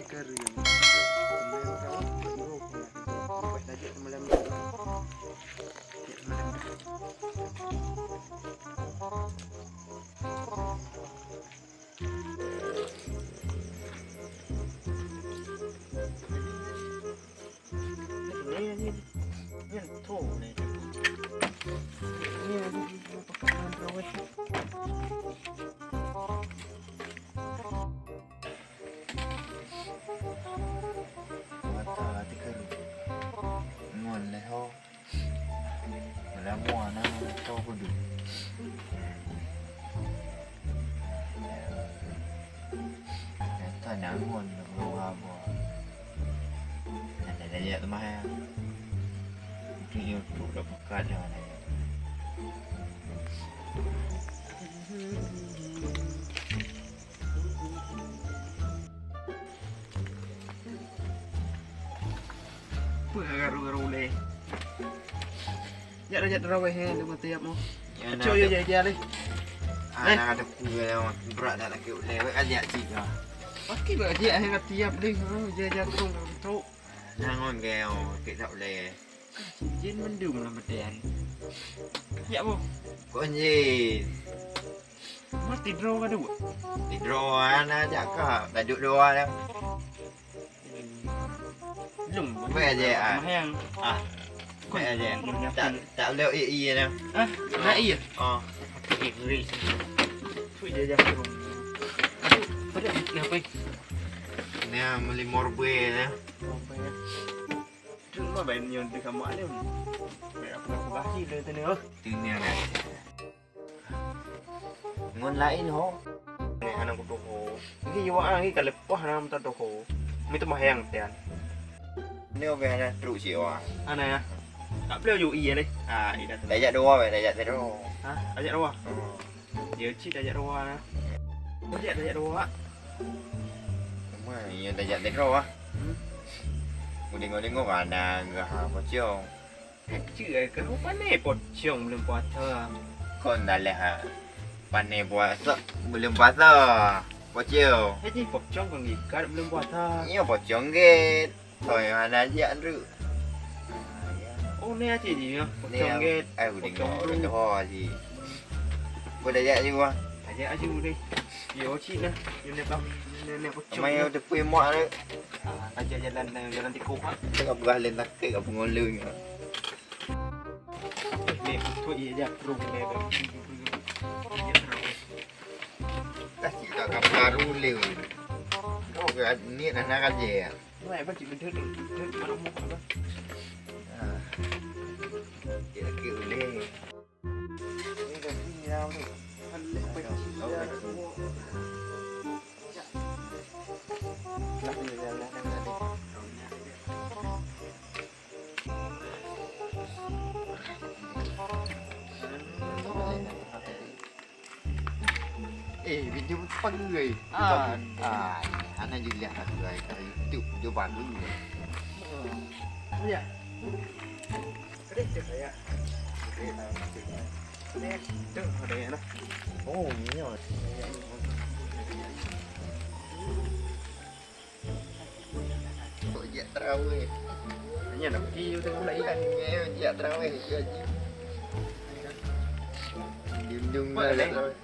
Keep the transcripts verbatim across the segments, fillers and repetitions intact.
Kering. Teman kau, kau, kau, kau, kau, kau, kau, kau, kau, kau, kau, kau, kau, Mata tika ngon lé ho. Meulamu na to kudu. Nyata nyangon ngon haba. Ada daya teumah ya. Mungkin YouTube dah buka dah. Peue garu-garu ulèe? Jak dah jak tarawih, eh, dah mati mo. Ya, Aco, nah, ya, tu. Ya, ya, leh. Ah, eh. Nah, ada ku ya, berat dah lagi ulèe. Wek aja cik ah. Pasti bak aja, eh, tiap leh. Oh, ya, ya, terus, terus. Nyangon ke, oh, kek tak ulèe. Jin mendung lah mati hari. Ya, boh. Kon jin. Mati droe ka dua. Di droe na jak ka, tajuk doa dah. Belum. Baik aja, ah. Sembahyang. Ah. Baik aja. Tak, tak boleh iya, iya dah. Ah, nak iya? Oh. Okey, ngeri. Tu dia jatuh. Aduh, aduh, kenapa? Ni meuli morbue ya. Morbue. Cuma bain nyoe di kamar ni. Baik aku dah kasih dia tadi, oh. Ini ada. Ngon laén ho. Ni hana kutuho. Ni jiwa lagi ka leupah na meuta tuho. Mi teumahyang tian. Ni oke hana truk si wa. Hana ya. Tak boleh ju iya leh. Ah, ida tu. Tajak dua weh, tajak terus. Ha, tajak dua. Hmm. Dia cit tajak dua na. Tajak, tajak dua. Cuma iya tajak terus ah. Hmm. Udah ngomong-ngomong ada gah apa ciong. Kacik ai keu pane pocong buleuen puasa. Kon dah leh ha. Pane puasa buleuen puasa. Pocong. Haji pocong kon ikat buleuen puasa. Iya pocong gét. Toi mana aja tu. Oh ni aja ji ya. Pocong gét. Ai udah ngomong doho ji. Udah jak ji wah. Aja aju deh. Yo cik nah. Yo nak nak nak pocong. Mai udah pui mak tu. Ah, aja jalan jalan tikus ha. Tengah berah lain takut kat pengolong. Ni, tu iya jak terus ni. Iya terus. Dah cik tak kabar ulil. Kau ke ni nak nak aja ya. Mai ba cik gede tu. Gede kat rumah apa? Ah. Dia ke ulil. Eh, video pageue. Ah, ah, hana jeulaih pageue. YouTube video baru. Ya. Oh, iya. Kok jak terawih? Hanya nak pergi tu mulai kan. Ya, jak terawih tu haji. Dindung dah terawih.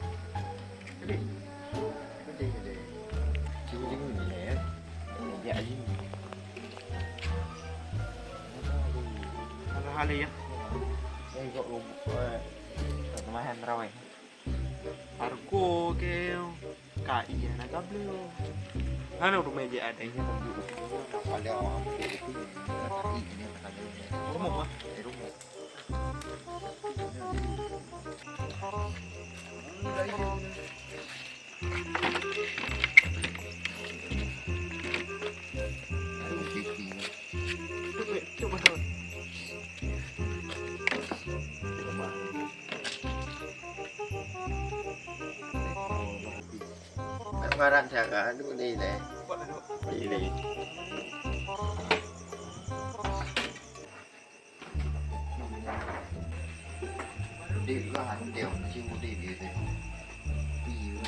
Jadi, jadi, jadi. Cuma ni ya. Jak haji. Ada hal ya. Saya kok lupa. Tak kemahan terawih. Argo ke ka iya na ka bleu. Hana rumah je ada. Ada orang ambil itu. Rumah mah. Rumah. Nak marah cara dulu ni leh. Ini. Dia lah, dia masih muda dia tu. Iya.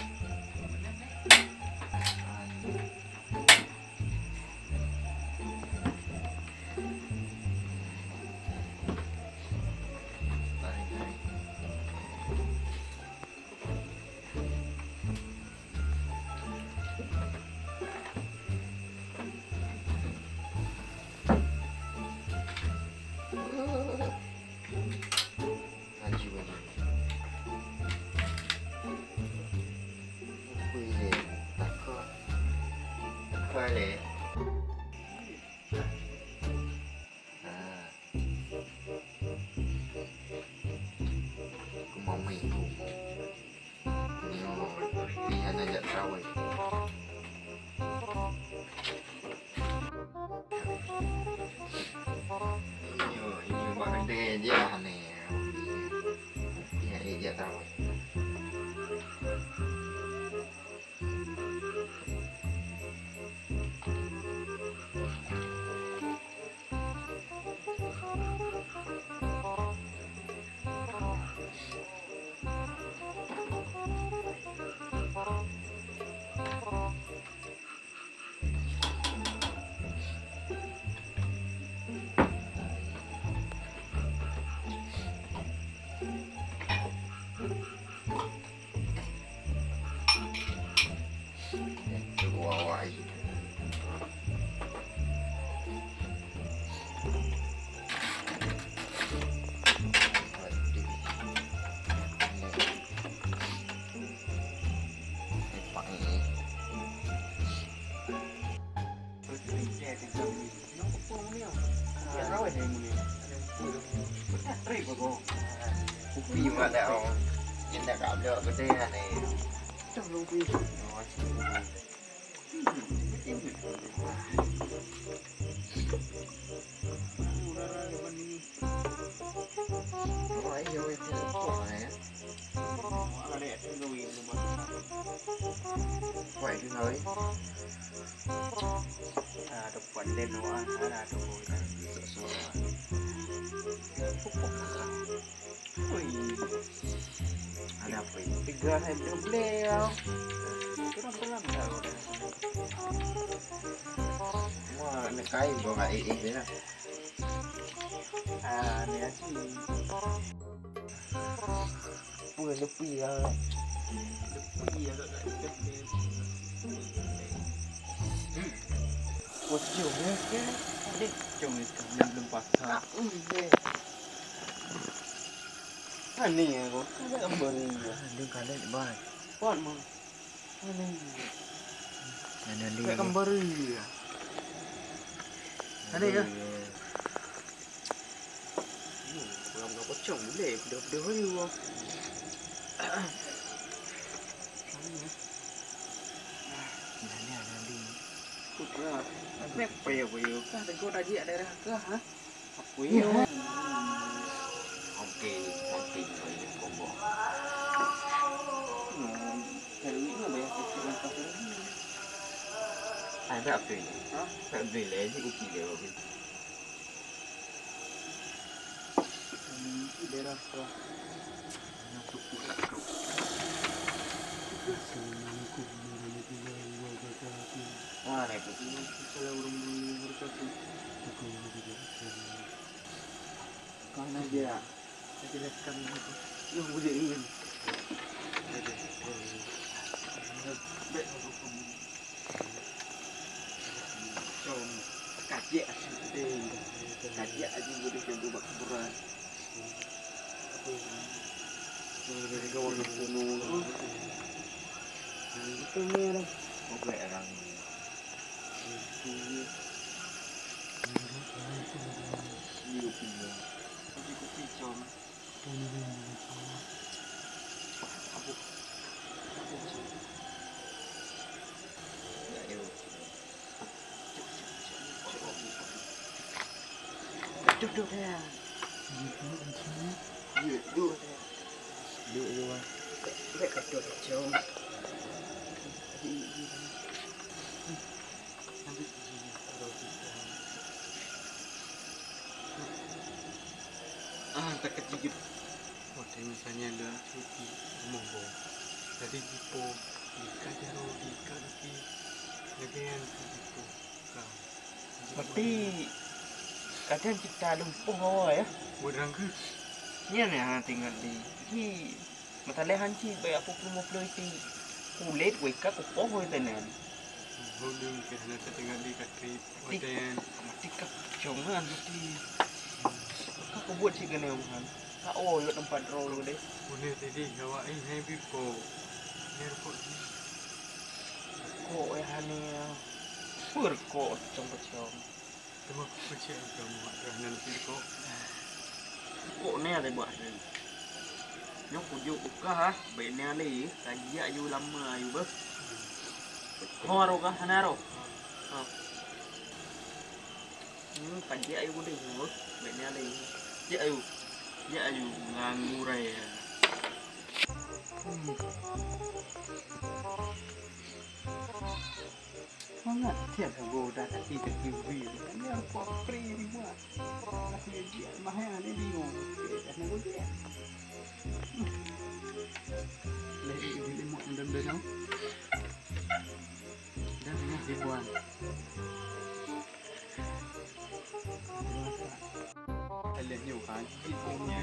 Balik. Nah. Kumami tu. Nyoe, pih hana jak traweh. Nyoe, nyoe bak keudè jih hana. Pih hana jak traweh. Kupi mak dah. Indak kak blok gede ni. Ui. Ada apa ini? Tiga hari belum beli ya. Kurang-kurang dah. Wah, nak kain kau kat eh, eh, ya. Ah, ni aja. Apa lepi ya? Lepi ya, kat, kat, kat. Pocong ya, kan? Dek, pocong ni sekarang belum pasang. Ui, dek. Aneh ya, kau. Kau tak gambar ni. Dia kalah lebat. Kuat, Mang. Aneh. Aneh dia. Tak gambar ni. Aneh ya? Aneh. Hmm, kalau nggak pocong, boleh. Pedah-pedah aja, Bang. Aneh ya? Aneh, aneh. Kau pernah. Apa ya, apa ya? Kah tegur tadi ada dah kah, ha? Apa ya? Oke, oke, oke, oke. Hmm, kalau ini bayar kecil langkah lagi. Ada apa ini? Hah? Tak boleh lah, ini kopi dia, kopi. Hmm, ini daerah apa? Assalamualaikum warahmatullahi wabarakatuh. Waalaikumsalam warahmatullahi wabarakatuh. Kau nak dia? Saya jelaskan dulu. Yang boleh ingin. Baik. Macam kajiak asyik. Kajiak aja boleh jago bak kuburan. Apa yang dari kawan yang kuno tu. Itu ni lah. Oke, orang ni. Itu ni. Ini kopi ya. Kopi, kopi, com. Duduk, duduk, ya. Duduk, duduk. Duduk, duduk, Bang. Duduk, duduk, duduk. Ah, tak kejigit. Watèe misalnya lôn cuti rumoh boh, jadi jipo di ka jaroe, di ka gaki, lagèe nyan keuh jipo ka. Berarti kadang cit taleumpôh awai, ya? Buet rangkeuh. Nyan nyang hana teuingat lé. Ji, masalah hanci bak aku peurumoh pleuti. Kulét wéh ka kupoh wéh teunan. Ulôn pih hana teuingat lé ka trép. Mati, mati ka jongan mati. Ka kubuet cit keunoe, Muhan. Ka, oh, yot teumpat droe deh. Ulèe tadi awak, eh, hai biko. Ni rukok ni. Rukok, eh, hani, ya. Beureukoh cong-cong. Teuma kucék kamoe mak, droeneuh neupeurukoh. Kok nyan teuh buah nyan. Nyoe kujok u kah, ah, bèk nyan lé, ka jijak yue lam ma yue beuh. Ho aro kah, hana aro? Ha. Hmm, ka jijak yue udeh nyoe beuh, bèk nyan lé. Jak yue. Jak yue, nganggur ai. Hmm. Mangat tiep goda kaki kaki bui. Nyan kok pri dibuat. Kaki dia mahal ni bingung. Dah nak ujian. Leh di limok dan benang. Dan tengah dibuat. Leh nyoh haji punya.